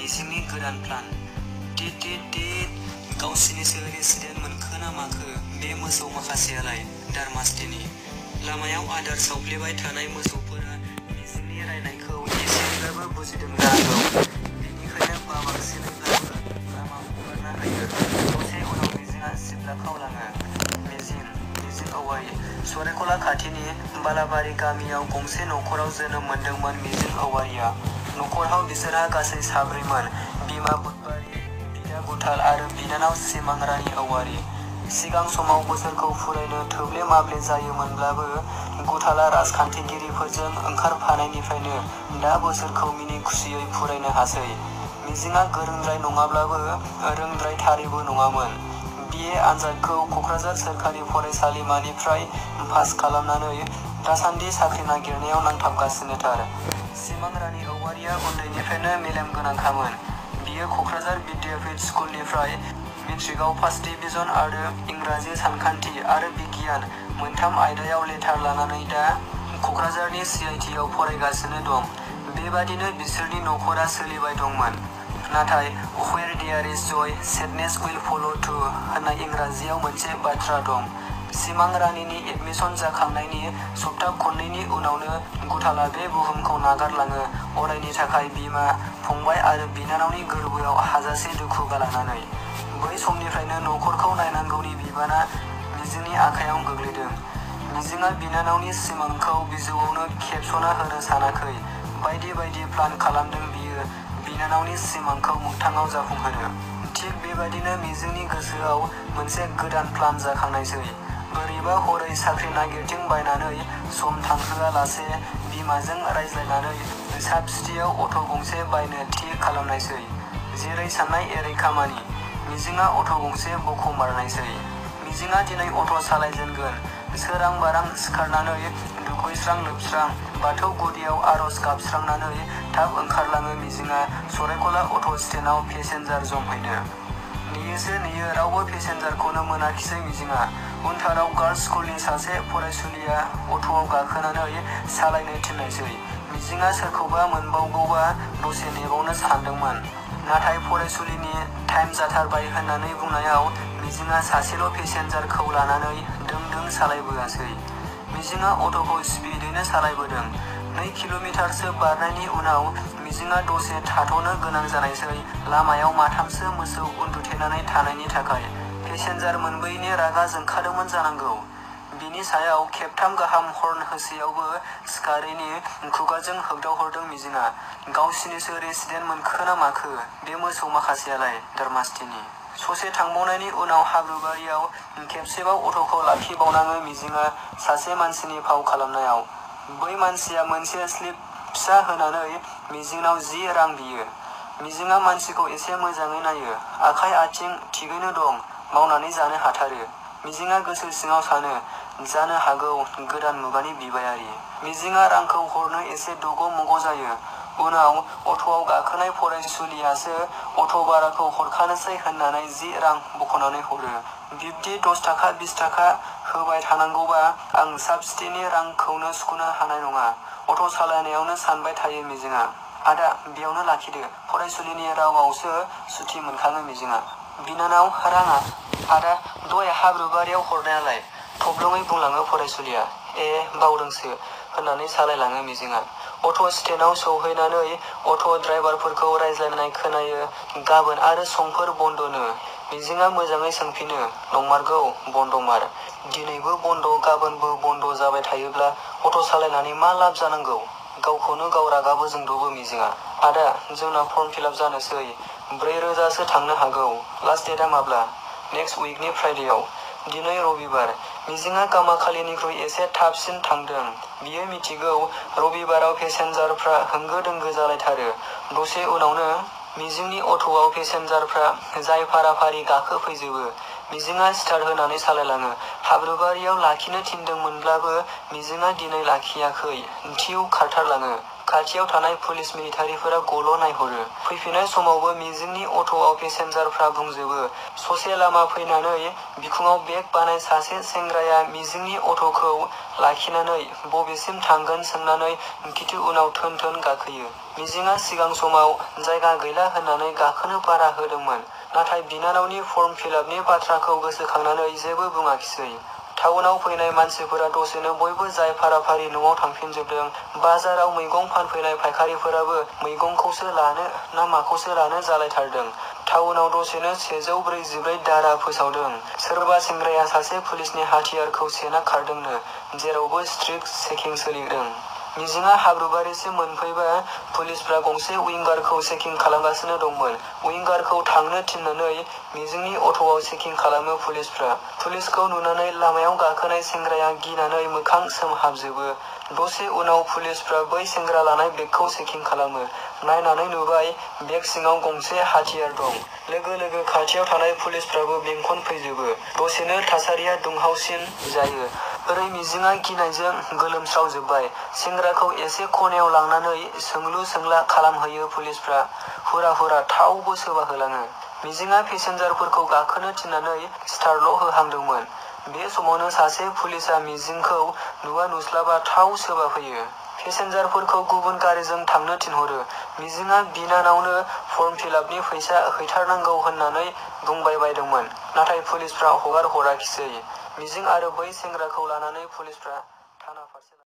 मिजिंनि गोदान plan. गावसिनिसो resident मोनखो ना माखो बे मोसौ माखासेयालाय दारमास्टिनि। लामायाव आदार सावफ्लेबाय थानाय मोसौफोरा मिजिंनि रायनायखौ एसेब्लाबो बुजिदों जानांगौ। बेनिखायनो बाबांसिनैब्लाबो लामा हगारना होयो। दसे उनाव मिजिंआ सिबलाखावलाङो। मिजिं औवारि। सरायकला खाथिनि बालाबारि गामियाव गंसे नखराव जोनोम मोनदोंमोन मिजिं औवारिया। नखराव बिसोरहा गासै साब्रैमोन। बिमा बुधबारि, बिदा गुथाल आरो बिनानाव सिमां रानि औवारि। सिगां समाव बोसोरखौ फुरायनो थोब्ले माब्ले जायोमोनब्लाबो गुथालआ राजखान्थिगिरिफोरजों ओंखारफानायनिफ्रायनो दा बोसोरखौ मिनि खुसियै फुरायनो हासै। मिजिंआ गोरोंद्राय नङाब्लाबो रोंद्रायथारैबो नङामोन। BA आनजादखौ कक्राझार सोरखारि फरायसालिमानिफ्राय पास खालामनानै दासान्दि साख्रि नागिरनायाव नांथाबगासिनोथार। सिमां रानि औवारिया उन्दैनिफ्रायनो मेलेम गोनांखामोन। बियो कक्राझार बिद्यापीठ स्कुलनिफ्राय मेट्रिकआव फार्स्ट डिभिजन आरो इंराजि, सानखान्थि आरो बिगियान मोनथाम आयदायाव लेटार लानानै दा कक्राझारनि CIT आव फरायगासिनो दं। बेबादिनो बिसोरनि नखरा सोलिबाय दंमोन। नाथाय where there is joy sadness will fall' to होननाय इंराजियाव मोनसे बाथ्रा दं। सिमां रानिनि एडमिसन जाखांनायनि सप्ता खननैनि उनावनो गुथालआ बे बुहुमखौ नागारलाङो अरायनि थाखाय बिमा, फंबाय आरो बिनानावनि गोरबोआव हाजासे दुखु गालांनानै। बै समनिफ्रायनो नखरखौ नायनांगौनि बिबाना मिजिंनि आखायाव गोग्लैदों। मिजिंआ बिनानावनि सिमांखौ बिजौआवनो खेबस'ना होनो सानाखै। बायदि बायदि प्लान खालामदों बियो बिनानावनि सिमांखौ मोगथाङाव जाफुंहोनो। थिग बेबादिनो मिजिंनि गोसोआव मोनसे गोदान प्लान जाखांनायसै। बोरैबा हरै साख्रि नागिरथिंबायनानै सम थांहोआलासे बिमाजों रायज्लायनानै साबसिटियाव अट' गंसे बायनो थि खालामनायसै। जेरै साननाय एरै खामानि। मिजिंआ अट' गंसे बख'मारनायसै। मिजिंआ दिनै अट' सालायजेनगोन। सोरां बारां सिखारनानै दुगैस्रां लोबस्रां बाथौ गुदियाव आरज गाबस्रांनानै थाब ओंखारलाङो मिजिंआ सरायकला अट' स्टेन्डआव पेसेन्जार जमहैनो। नेयोसो नेयो रावबो पेसेन्जारखौनो मोनाखिसै मिजिंआ। उनथाराव गार्लस स्कुलनि सासे फरायसुलिया अट'आव गाखोनानै सालायनो थिननायसै। मिजिंआ सोरखौबा मोनबावगौबा दसे नेबावनो सानदोंमोन। नाथाय फरायसुलिनि टाइम जाथारबाय होननानै बुंनायाव मिजिंआ सासेल' पेसेन्जारखौ लानानै दों सालायबोआसै। मिजिंआ अट'खौ स्पिडैनो सालायबोदों। 2 किल'मिटारसो बारनायनि उनाव मिजिंआ दसे थाथ'नो गोनां जानायसै लामायाव माथामसो मोसौ उन्दुथेनानै थानायनि थाखाय। पेसेन्जार मोनबोयैनि रागा जोंखादोंमोन जानांगौ। बिनि सायाव खेबथाम गाहाम हर्न होसेयावबो सिखारैनि खुगाजों होगदावहरदों मिजिंआ। गावसिनिसो रेसिडेन्ट मोनखो ना माखो बे मोसौ माखासेयालाय दारमास्टिनि। ससे थांबावनायनि उनाव हाब्रुबारियाव खेबसेबाव अट'खौ लाखिबावनाङो मिजिंआ सासे मानसिनि फाव खालामनायाव। बै मानसिया मोनसे स्लिप फिसा होनानै मिजिंनाव 10 रां बियो। मिजिंआ मानसिखौ एसे मोजाङै नायो। आखाइ आथिं थिगैनो दं, मावनानै जानो हाथारो। मिजिंआ गोसो सिङाव सानो, जानो हागौ गोदान मुगानि बिबायारि। मिजिंआ रांखौ हरनो एसे दग' मग' जायो। उनाव अट'आव गाखोनाय फरायसुलियासो अट' भाराखौ हरखानोसै होननानै 10 रां बख'नानै हरो। बिब्दि 10 थाखा 20 थाखा होबाय थानांगौबा आं साबसिटिनि रांखौनो सुख'नो हानाय नङा। अट' सालायनायावनो सानबाय थायो मिजिंआ। आदा बेयावनो लाखिदो फरायसुलिनि रावआवसो सुथि मोनखाङो मिजिंआ। बिनानाव राङा? आदा दहाय हाब्रुबारियाव हरनायालाय? थब्लङै बुंलाङो फरायसुलिया। बावदोंसो होननानै सालायलाङो मिजिंआ। अट' स्टेन्डआव सौहैनानै अट' ड्राइभारफोरखौ रायज्लायनाय खोनायो गाबोन आरो समफोर बन्दनो। मिजिंआ मोजाङै सोंफिनो, नंमारगौ बन्दमार? दिनैबो बन्द गाबोनबो बन्द जाबाय थायोब्ला अट' सालायनानै मा लाब जानांगौ? गावखौनो गाव रागाबो जोंद'बो मिजिंआ। आदा जोंना फर्म फिलाप जानोसै 4,000सो थांनो हागौ। लास्ट डेटआ माब्ला? नेक्स्ट उइकनि फ्राइडेआव। दिनै रबिबार। मिजिंआ गामाखालिनिख्रुइ एसे थाबसिन थांदों। बियो मिथिगौ रबिबाराव पेसेन्जारफ्रा होंगो दोंगो जालायथारो। दसे उनावनो मिजिंनि अट'आव पेसेन्जारफ्रा जाय फाराफारि गाखोफैजोबो। मिजिंआ स्टार्ट होनानै सालायलाङो। हाब्रुबारियाव लाखिनो थिनदोंमोनब्लाबो मिजिंआ दिनै लाखियाखै। थिउ खारथारलाङो। खाथियाव थानाय पुलिस मिलिटारिफोरा गल' नायहरो। फैफिननाय समावबो मिजिंनि अट'आव पेसेन्जारफ्रा बुंजोबो। ससे लामा फैनानै बिखुङाव बेग बानाय सासे सेंग्राया मिजिंनि अट'खौ लाखिनानै बबेसिम थांगोन सोंनानै खिथु उनाव थोन थोन गाखोयो। मिजिंआ सिगां समाव जायगा गैला होननानै गाखोनो बादा होदोंमोन, नाथाय बिनानावनि फर्म फिलआपनि बाथ्राखौ गोसोखांनानै जेबो बुङाखिसै। टाउनाव फैनाय मानसिफोरा दसेनो बयबो जाय फाराफारि न'आव थांफिनजोबदों। बाजाराव मैगं फानफैनाय फायखारिफोराबो मैगंखौसो लानो ना माखौसो लानो जालायथारदों। टाउनाव दसेनो 144 दारा फोसावदों। सोरबा सेंग्राया सासे पुलिसनि हाथियारखौ सेना खारदोंनो। जेरावबो स्ट्रिक्ट चेकिं सोलिदों। मिजिंआ हाब्रुबारिसिम मोनफैबा पुलिसफ्रा गंसे उइंगारखौ चेकिं खालामगासिनो दंमोन। उइंगारखौ थांनो थिननानै मिजिंनि अट'आव चेकिं खालामो पुलिसफ्रा। पुलिसखौ नुनानै लामायाव गाखोनाय सेंग्राया गिनानै मोखां सोमहाबजोबो। दसे उनाव पुलिसफ्रा बै सेंग्रा लानाय बेगखौ चेकिं खालामो। नायनानै नुबाय बेग सिङाव गंसे हाथियार दं। लोगो लोगो खाथियाव थानाय पुलिसफ्राबो बेंखनफैजोबो। दसेनो थासारिया दुंहावसिन जायो। ओरै मिजिंआ गिनायजों गोलोमस्रावजोब्बाय। सेंग्राखौ एसे खनायाव लांनानै सोंलु सोंला खालामहैयो पुलिसफ्रा। हुरा हुरा थावबो सोबाहोलाङो। मिजिंआ पेसेन्जारफोरखौ गाखोनो थिननानै स्टार्टल' होहांदोंमोन। बे समावनो सासे पुलिसआ मिजिंखौ नुवा नुस्लाबा थाव सोबाफैयो। पेसेन्जारफोरखौ गुबुन गारिजों थांनो थिनहरो। मिजिंआ बिनानावनो फर्म फिलआपनि फैसा हैथारनांगौ होननानै बुंबायबायदोंमोन, नाथाय पुलिसफ्रा हगार हराखिसै। मिजिं आरो बै सेंग्राखौ लानानै पुलिसफ्रा थाना फारसे